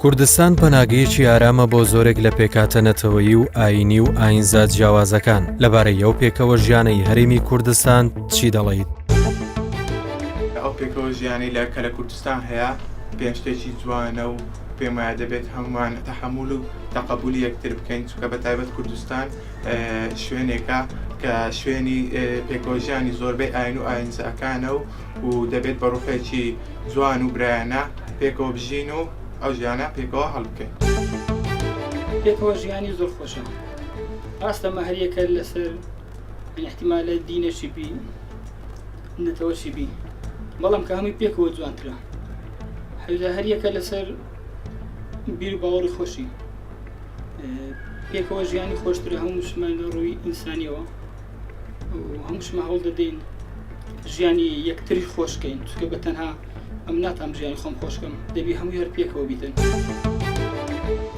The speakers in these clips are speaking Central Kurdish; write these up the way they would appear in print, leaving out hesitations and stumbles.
کوردستان پەناگەیەکی ئارامە بۆ زۆرێک لە پێکهاتە نەتەوەیی و ئایینی و ئایینزا جیاوازەکان، لەبارەی ئەو پێکەوە ژیانەی هەرێمی کوردستان چی دەڵێیت؟ ئەو پێکەوە ژیانەی لە کە لە کوردستان هەیە پێم شتێکی جوانە و پێم وایە دەبێت هەمووان تەحەمول و تەقەبولی یەکتر بکەین چونکە بە تایبەت کوردستان شوێنێکە کە شوێنی پێکەوە ژیانی زۆربەی ئاین و ئاینزاکانە و و دەبێت بە ڕوحێکی جوان و برایانە پێکەوە بژین و ئەو ژیانە پێکەوە هەڵبکەین. پێکەوە ژیانی زۆر خۆشە ڕاستە مە هەریەکە لەسەر احتیمالە دینەشی بی نەتەوەشی بی بەڵام کە هەمووی پێکەوە جوانترە هەردا هەریەکە لەسەر بیر و باوەڕی خۆشی پێکەوە ژیانی خۆشترە هەمووشمان لە ڕووی ئینسانیەوە هەمووشمان هەوڵ دەدەین ژیانی یەکتری خۆشکەین چونکە بە تەنها ئەم ناتام ژیانی خۆم خۆشکەم دەبی هەمووی هەر پێکەوە بیتن.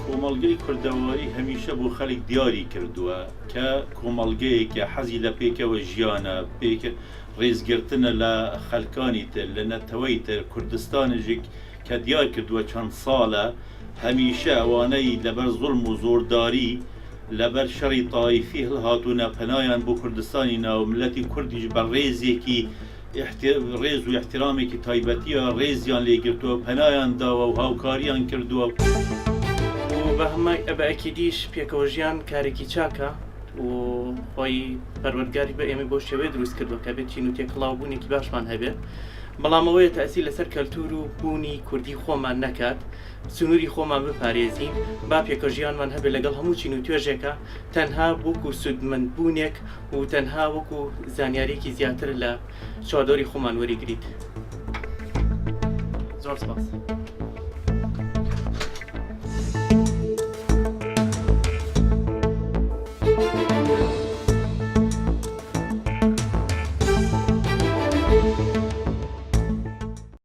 کۆمەڵگەی کوردەواری هەمیشە بۆ خەلک دیاری کردووە کە کۆمەڵگەیەکە حەزی لە پێکەوە ژیانە، پێک ڕێزگرتنە لە خەلکانی تر، لە نەتەوەی تر، کوردستانیش کە دیار کردووە چەند ساڵە هەمیشە ئەوانەی لەبەر زوڵم و زۆرداری لەبەر شەڕی تایفی هەڵهاتوونە پەنایان بۆ کوردستانی ناوە، مللەتی کوردیش بە ڕێزێکی ڕێز و ئیحترامێکی تایبەتیە ڕێزیان لێ گرتووە و پەنایان داوە و هاوکاریان کردووە. و بە ئەکیدیش پێکەوە ژیان کارێکی چاکە و خوای پەروەردگاریش بە ئێمەی بەو شێوەیە دروست کردووە کە بێت چین و تێکەڵاو بوونێکی باشمان هەبێت بەڵام ئەوەیە تەئسیر لەسەر کەلتور و بوونی کوردی خۆمان نەکات سنووری خۆمان بپارێزین با پێکەوە ژیانمان هەبێت لەگەڵ هەموو چین و توێژێکە تەنها وەکو سوودمەند بوونێک و تەنها وەکو زانیاریەکی زیاتر لە چواردەوری خۆمان وەریگریت زۆر سپاس.